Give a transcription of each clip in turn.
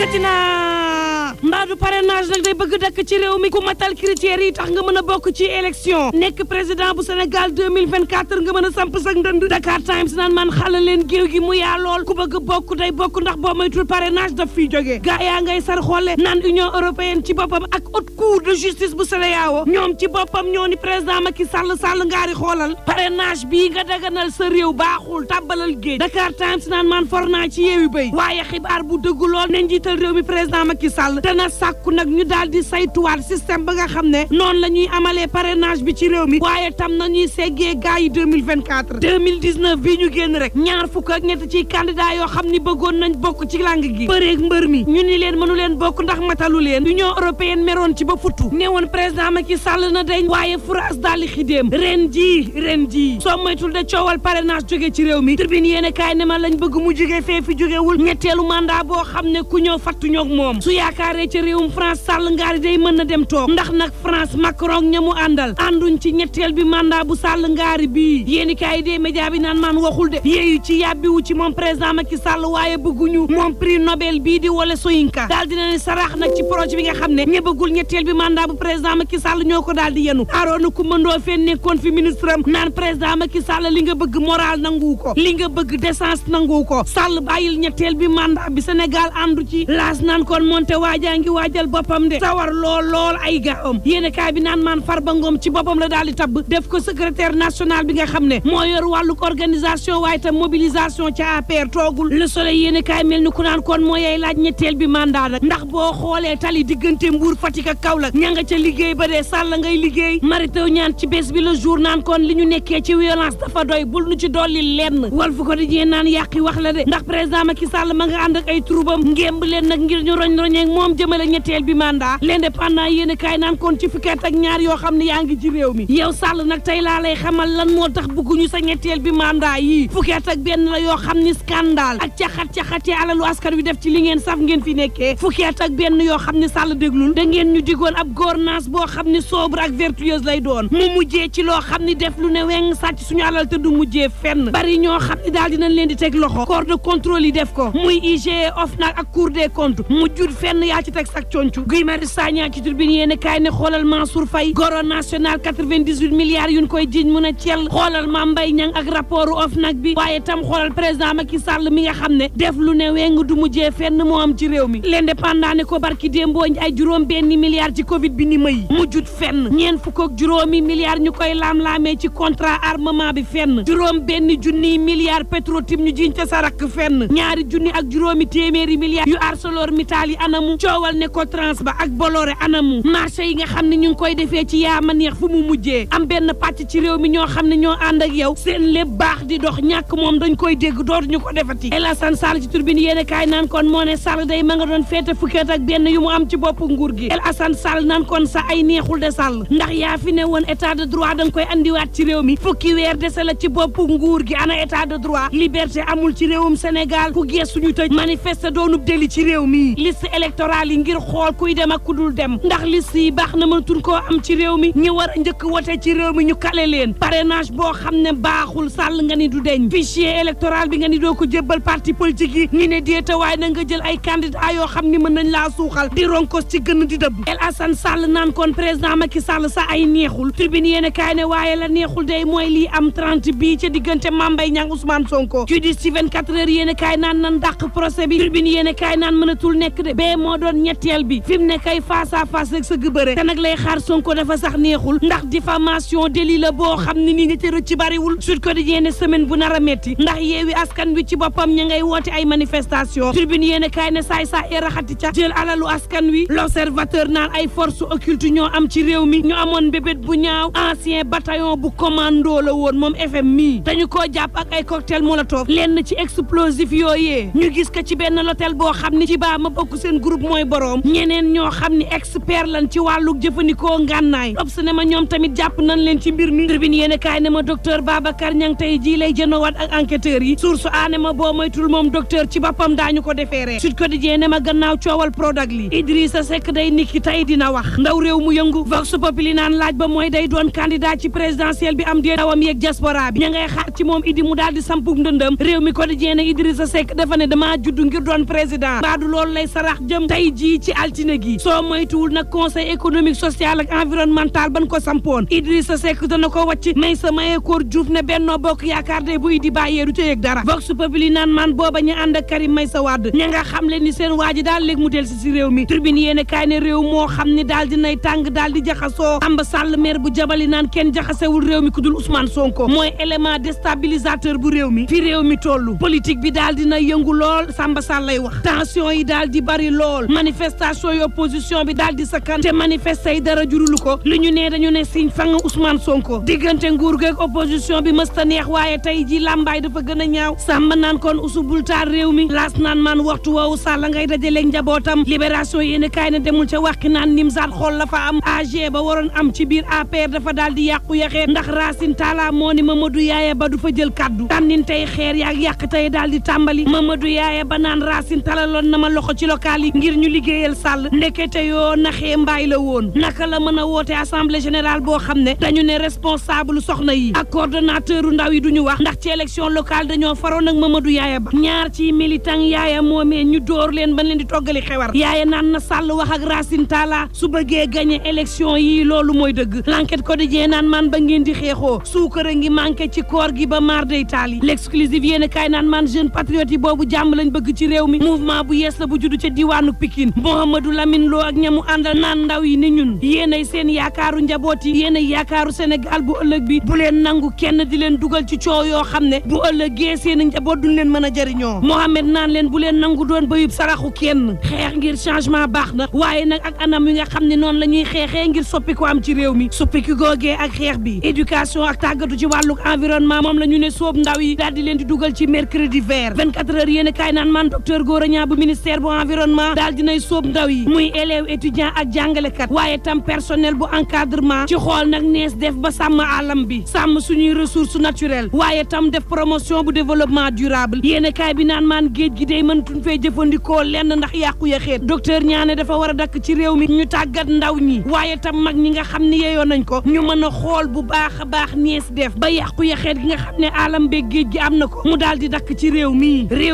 dikkati naa mbaadu parrainage nag day bëgg dakk ci réew mi ku matal critères yi tax nga mën a bokk ci élection nekk président bu Sénégal 2024 nga mën a samp sak ndënd Dakar Times naan man xala leen géew gi mu yaa lool ku bëgg bokk day bokk ndax boo moytul parrainage daf fiy jógee gaa yaa ngay sar xoole naan Union européenne ci boppam ak haute cour de justice bu CEDEAO ñoom ci boppam ñoo ni président Macky Sall ngaari xoolal parrainage bii nga daganal sa réew baaxul tàbbalal géej Dakar Times naan man for naa ci yeewi béy waaye xibaar bu dëggu lool ne njiital réew mi président Macky Sall dana sàkku nag ñu daal di saytuwaat système ba nga xam ne noonu la ñuy amalee parrainage bi ci réew mi waaye tam nañuy seggee gaa yi 2024 2019 bii ñu génn rek ñaar fukk ak ñett ci candidat yoo xam ni bëggoon nañ bokk ci lang gi bëreeg mbër mi ñu ni leen mënu leen bokk ndax matalu leen Union européenne meroon ci ba futtu ne woon président Macky Sall na dañ waaye France daal di xidéem ren jii soo moytul de coowal parrainage jóge ci réew mi tribune yéene kaay ne ma lañ bëgg mu jóge fee fi jógewul ñetteelu mandat boo xam ne ku ñëw fattu ñoog moom su yaakaaree ci réewum France Sall ngaari day mën na dem toog ndax nag France Macron ñamu àndal ànduñ ci ñetteel bi mandat bu Sall ngaari bii yéeni kaay dee média bi naan maan waxul de yéeyu ci yàbbiwu ci moom président Macky Sall waaye bëgguñu moom prix Nobel bii di Wole Soyinka daal dina ne saraax nag ci projet bi nga xam ne ña bëggul ñetteel bi mandat bu président Macky Sall ñoo ko daal di yenu Arona Coumba Ndoffène nekkoon fi ministre am naan président Macky Sall li nga bëgg moral nangu ko li nga bëgg décence nangu ko Sall bàyyil ñetteel bi mandat bi Sénégal àndu ci laas naan kon monte waajaa ngi waajal boppam de sawar lool ay gaawam yéene kaay bi naan maan Farba Ngom ci boppam la daal di tabb def ko secrétaire national bi nga xam ne moo yor wàllu organisation waaye tam mobilisation ca APR toogul Le Soleil yéene kaay mel ni ku naan kon moo yey laaj ñetteel bi mandat nag ndax boo xoolee tali diggante Mbour Fatick ak Kaolack ña nga ca liggéey ba dee Sall ngay liggéey maritaw ñaan ci bés bi Le Jour naan kon li ñu nekkee ci violence dafa doy bul nu ci dolli lenn Walf Quotidien naan yàqi wax la de ndax président Macky Sall ma nga ànd ak ay troubam ngémb leen nag ngir ñu roñ-roñeeg moom jëmale ñetteel bi mandat L'Indépendant yéene kaay naan kon ci fukki at ak ñaar yoo xam ne yaa ngi ci réew mi yow Sall nag tey laa lay xamal lan moo tax bëgguñu sa ñetteel bi mandat yii fukki at ak benn la yoo xam ni scandale ak caxat-caxatee alalu askan wi def ci li ngeen saf ngeen fi nekkee fukki at ak benn yoo xam ne Sall déglul da ngeen ñu digoon ab gouvernance boo xam ne sobre ak vertueuse lay doon mu mujjee ci loo xam ni def lu ne weng sàcc suñu alal te du mujjee fenn bari ñoo xam ne daal dinañ leen di teg loxo corps de contrôle yi def ko muy IGE OFNAC ak Cour des comptes mujjul fenn yaa ci teg sak concu Guy Marius Sagna ci tribune yéene kaay ne xoolal Mansour Faye goro national 98 milliards yuñ koy jiñ mun a ciel xoolal Mame Mbaye Niang ak rapportu OFNAC bi waaye tam xoolal président Macky Sall mi nga xam ne def lu ne weng du mujjee fenn moo am ci réew mi L'Indépendant ne ko barki démboo ay juróom benn milliards ci Covid bi ni may mujjut fenn ñeen fukk ak juróomi milliards ñu koy laam-laamee ci contrat armement bi fenn juróom benn junniy milliards Petro-Tim ñu jiñ ca sarak fenn ñaari junni ak juróomi téeméeri milliards yu ArcelorMittal yi anamu coowal ne ko trans ba ak Bolloré anamu marché yi nga xam ne ñu ngi koy defee ci yaama neex fu mu mujjee am benn pàcc ci réew mi ñoo xam ne ñoo ànd ak yow seen lépp baax di dox ñàkk moom dañ koy dégg dootuñu ko defati El Hassan Sall ci turbine yéene kaay naan kon moo ne Sall day ma nga doon feete fukki at ak benn yu mu am ci bopp nguur gi El Hassan Sall naan kon sa ay neexul de Sall ndax yaa fi ne woon état de droit da nga koy andiwaat ci réew mi fukki weer dese la ci bopp nguur gi ana état de droit liberté amul ci réewum Sénégal ku gees suñu tëj manifeste doonub déli ci réew mi liste électorale yi ngir xool kuy dem ak ku dul dem ndax liste yi baax na mënatuñ koo am ci réew mi ñi war a njëkk wote ci réew mi ñu kale leen parrainage boo xam ne baaxul Sall nga ni du deñ fichier électoral bi nga ni doo ko jébbal parti politique yi ñu ne déeta waaye na nga jël ay candidat yoo xam ni mën nañ laa suuxal di ronkos ci gën di dëbb El Hassan Sall naan kon président Macky Sall sa ay neexul tribune yéene kaay ne waaye la neexul day mooy lii am 30 bii ca diggante Mame Mbaye Niang Ousmane Sonko judice ci 24 heures yéene kaay naan nan dàq procès bi tribune yéene kaay naan mënatul nekk de bee moo doon ñetteel bi fi mu ne kay face à face rek sa gëbëre te nag lay xaar Sonko dafa sax neexul ndax diffamation délit la boo xam ne nii ñi ci bariwul Sud Quotidien semaine bu nar a metti ndax yeewi askan wi ci boppam ña ngay woote ay manifestation tribune yéene kaay ne saay raxati ca jël alalu askan wi L'Observateur naan ay force occulte ñoo am ci réew mi ñu amoon bébét bu ñaaw ancien bataillon bu commando la woon moom FM mii dañu koo jàpp ak ay cocktail molotov lenn ci explosif yooyee ñu gis ko ci benn l'hôtel boo xam ni ci baa ma bokk seen groupe mooy mooy boroom ñeneen ñoo xam ni expert lan ci wàllu jëfandikoo ngànnaay Obs ne ma ñoom tamit jàpp nañ leen ci mbir mi Tribune yéen kaay ne ma docteur Babacar Niang tey jii lay jënoowaat ak enquêteurs yi source a ne ma boo moytul moom docteur ci boppam daañu ko defeere Sud Quotidien ne ma gannaaw coowal Prodac li Idrissa Seck day niki tey dina wax ndaw réew mu yëngu Vox Populi naan laaj ba mooy day doon candidat ci présidentielle bi am dee dawam yeeg diaspora bi ña ngay xaar ci moom Idi mu daal di sampug ndëndëm réew mi Quotidien ne Idrissa Seck dafa ne damaa juddu ngir doon président baadu loolu lay sarax jëm tey jii ci altine gi soo moytuwul nag conseil économique social ak environnemental ban ko sampoon Idrissa Seck dana ko wàcc may sa Mahécor Diouf ne Benno Bokk Yaakaar de bu Idi bàyyee du ca yëg dara Vox Populi naan man booba ñu ànd ak Karim Meïssa Wade ña nga xam leen ni seen waa ji daal léegi mu del si réew mi Tribune yéene kaay ne réew moo xam ni daal dinay tàng daal di jaxasoo Amba Sall maire bu jabali naan kenn jaxasewul réew mi ku dul Ousmane Sonko mooy élément déstabilisateur bu réew mi fi réew mi tollu politique bi daal dina yëngu lool Samba Sall lay wax tension yi daal di bari lool manifestation yi opposition bi daal di sakkan te manifester yi dara jurulu ko li ñu ne dañu ne siñ fang Ousmane Sonko diggante nguur gi ak opposition bi mësta neex waaye tey ji làmbaay dafa gën a ñaaw Samba naan kon usubul taar réew mi laas naan man waxtu woowu Sall ngay dajaleeg njabootam libération yéen kaay ne demul ca waxi naan nimsaat xool la fa am AG ba waroon am ci biir APR dafa daal di yàqu yaxeet ndax Racine Talla moo ni Mamadou Yaaya Ba du fa jël kaddu tànnin tey xeer yaak yàq tey daal di tàmbali Mamadou Yaaya Ba naan Racine Talla loon na ma loxo ci local yi ngir ñu liggéeyal Sall ndekete yoo naxee mbaay la woon naka la mën a woote assemblée générale boo xam ne dañu ne responsable soxna yi ak coordonnateur u ndaw yi duñu wax ndax ci élection locale dañoo faroon ak Mamadou Yaaya Ba ñaar ci militant Yaaya moomee ñu door leen ban leen di toggali xewar Yaaya naan na Sall wax ak Racine Talla su bëggee gagné élection yi loolu mooy dëgg l'enquête quotidien naan man ba ngeen di xeexoo suukar a ngi manqué ci koor gi ba maar day taali l'exclusive yéen kaay naan man jeune patriote yi boobu jàmm lañ bëgg ci réew mi mouvement bu yees la bu juddu ca diwaanu Pikine Mouhamadou Lamine Lo ak ñamu àndal naan ndaw yi ni ñun yéenay seen yaakaaru njaboot yi yéenay yaakaaru Sénégal bu ëllëg bi bu leen nangu kenn di leen dugal ci coow yoo xam ne bu ëllëgee seen njaboot duñ leen mën a jëriñoo Mohamed naan leen bu leen nangu doon bayub saraxu kenn xeex ngir changement baax na waaye nag ak anam yi nga xam ne noonu la ñuy xeexee ngir soppi ko am ci réew mi soppi googee ak xeex bi éducation ak tàggatu ci wàlluk environnement moom la ñu ne soob ndaw yi daal di leen di dugal ci mercredi vert 24 heures yéen kaay naan man docteur Gora Niang bu ministère bu environnement daal dinay soob ndaw yi muy élève étudiant ak jàngalekat waaye tam personnel bu encadrement ci xool nag nees def ba sàmm alam bi sàmm suñuy ressources naturelles waaye tam def promotion bu développement durable yéen kaay bi naan maan géej gi day mëntuñ fee jëfandikoo lenn ndax yàqu ya xeet docteur Niane dafa war a dakk ci réew mi ñu tàggat ndaw ñi waaye tam mag ñi nga xam ne yeeyoo nañ ko ñu mën a xool bu baax a baax nees def ba yàqu ya xeet gi nga xam ne alam beeg géej gi am na ko mu daal di dakk ci réew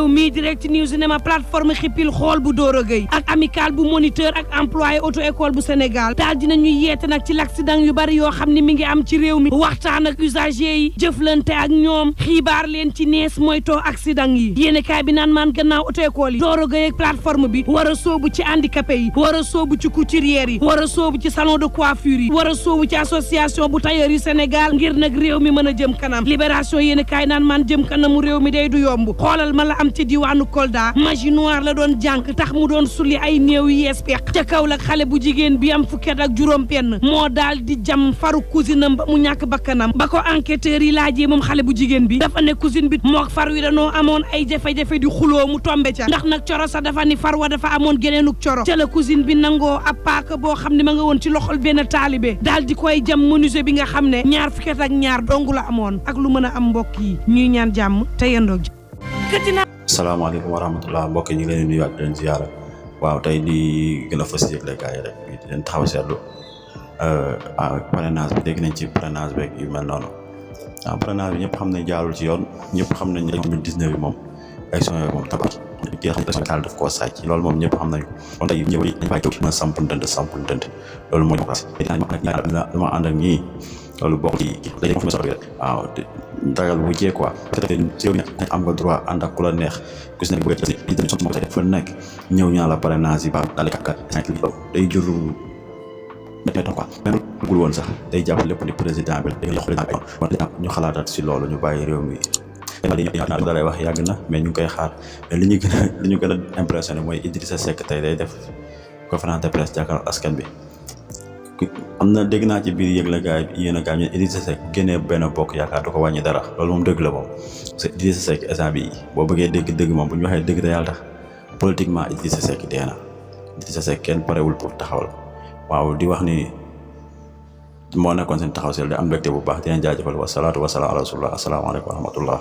mii direct news ne ma plateforme xippil xool bu Doro Gueye ak amical bu moniteur ak employé auto école bu Sénégal daal dinañuy yeete nag ci l'accident yu bari yoo xam ne mi ngi am ci réew mi waxtaan ak usagers yi jëflante ak ñoom xibaar leen ci nees moytoo accident yi yéene kaay bi naan maan gannaaw auto école yi Doro Gueye ak plateforme bi war a soobu ci handicapé yi war a soobu ci couturière yi war a soobu ci salon de coiffure yi war a soobu ci association bu tailleur yi Sénégal ngir nag réew mi mën a jëm kanam libération yéene kaay naan maan jëm kanamu réew mi day du yomb xoolal ma la am ci diwaanu Kolda magie noire la doon jànk tax mu doon sulli ay néew yi yees peq ca Kaolack xale bu jigéen bi am fukket ak juróom benn moo daal di jam faru cousine am ba mu ñàkk bakkanam ba ko enquêteurs yi laajee moom xale bu jigéen bi dafa ne cousine bi mook far wi dañoo amoon ay jafe-jafe di xuloo mu tombe ca ndax nag coro sa dafa ni far wa dafa amoon geneenuk coro ca la cousine bi nangoo ab paaka boo xam ne ma nga woon ci loxol benn taalibe daal di koy jam menuisier bi nga xam ne ñaar fukket ak ñaar dong la amoon ak lu mën a am mbokk yi ñuy ñaan jàmm te yendoog salaamaaleykum wa rahmatulah mbokk yi ñu ngi leen di nuyuwaat di leen ziyaara waaw tey di gën a fës yëgle gaa yi rek di leen taxaw seetlu parrainage bi dégg nañ ci parrainage beeg yu mel noonu waaw parrainage bi ñëpp xam nañ jaarul ci yoon ñëpp xam nañ ne 2019 bi moom élection yooyu moom tabax ki nga xam ne daal daf koo sàcc loolu moom ñëpp xam nañ ko kon tey ñëw yi dañ fay jóg mën a sampul dënd loolu mooy dama ànd ak ñii loolu bokk ci dañuy confirmer solo bi rek waaw dagal bu jee quoi parce que ci yow am nga droit ànd ak ku la neex ku si nekk bëgg ci dañu sotti moo ko fa nekk ñëw ñaa la parrainage yi ba daal di kàkkat day jur métti quoi même gul woon sax day jàpp lépp ni président bi day jox ñu xalaataat si loolu ñu bàyyi réew mi da lay wax yàgg na mais ñu ngi koy xaar mais li ñu gën a impressionné mooy Idrissa Seck tey day def conférence de presse jàkkaarloo askan bi am na dégg naa ci biir yëgle gaay yéen a gaay ñu Idrissa Seck génnee benn bokk yaakaar du ko wàññi dara loolu moom dëgg la moom parce que Idrissa Seck instant bi boo bëggee dëgg moom bu ñu waxee dëgg te yàlla tax politiquement Idrissa Seck dee na Idrissa Seck kenn parewul pour taxawal waaw di wax ni moo nekkoon seen taxaw seel di am mbégte bu baax di leen jaajëfal wasalaatu wasalaam ala rasulillah asalaamaaleykum wa rahmatullah